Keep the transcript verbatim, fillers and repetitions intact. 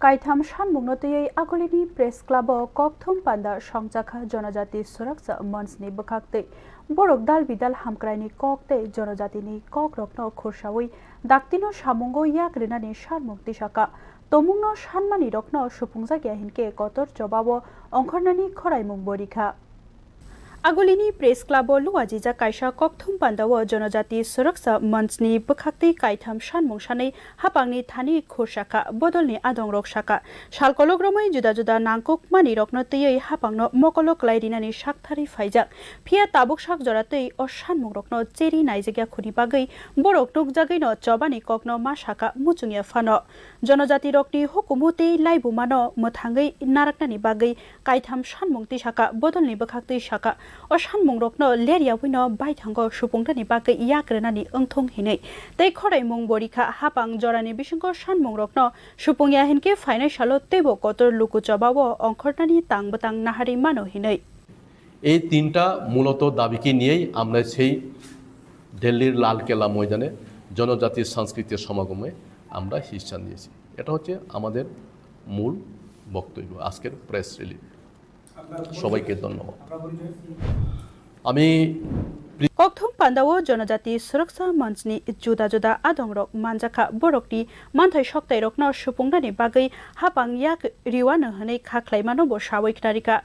Kaitham sanmungno twiwi Agulini Press Club-o kokthum panda songjakha Jonojati Suraksa Manchni bwkhaktwi. Borok dal bidal hamkraini kok tei jonojatini kokrokno khursawi daktino samungo yak rwnani sanmung tisaka. Tomungno sanmanirokno supungjak ya hinkhe kotor chobao ongkhornani khoraimung bo rikha. Agulini Press Club-o luajijak kaisa kokthum pandao Jonojati Suraksa Manchni bwkhaktwi kaitham sanmung sanwi hapangni thani khursa kha, bodolni adongrok saka. Salkolok romwi juda juda nangkukmanirokno twiwi hapangno mokolo kwlai rinani saktharwi phaijak. Phiya tabuk sak jora twi o sanmungrokno cheri naijakya khuni bagwi borok nukjagwino chobani kokno ma saka muchungya phano. Jonojatirokni hukumu tei laibumano mwthangwi naraknani bagwi kaitham sanmung tisaka, bodolni bwkhaktwi saka. O sanmungrokno leryawi no baithango supungnani bagwi yak rwnani wngthung hinwi tei khoraimung bo rikha. Hapang jorani bisingo sanmungrokno supungya hinkhe phainai salo teibo kotor luku chobao ongkhornani tang bwtang naharwi mano hinwi. এই তিনটা মূলত দাবিকে নিয়েই আমরা সেই দিল্লির লাল কেল্লা ময়দানে জনজাতির সাংস্কৃতিক সমাগমে আমরা হিস্সা নিয়েছি। এটা হচ্ছে আমাদের মূল বক্তব্য আজকের প্রেস রিলিজ। সবাইকে ধন্যবাদ। আমি Kokthum pandao Jonojati Suraksa Manchni juda juda adongrok manjakha, borokni manthai soktairokno supungnani bagwi hapang yak riwano hwnwi kha khlaimano bo sawi khnarikha.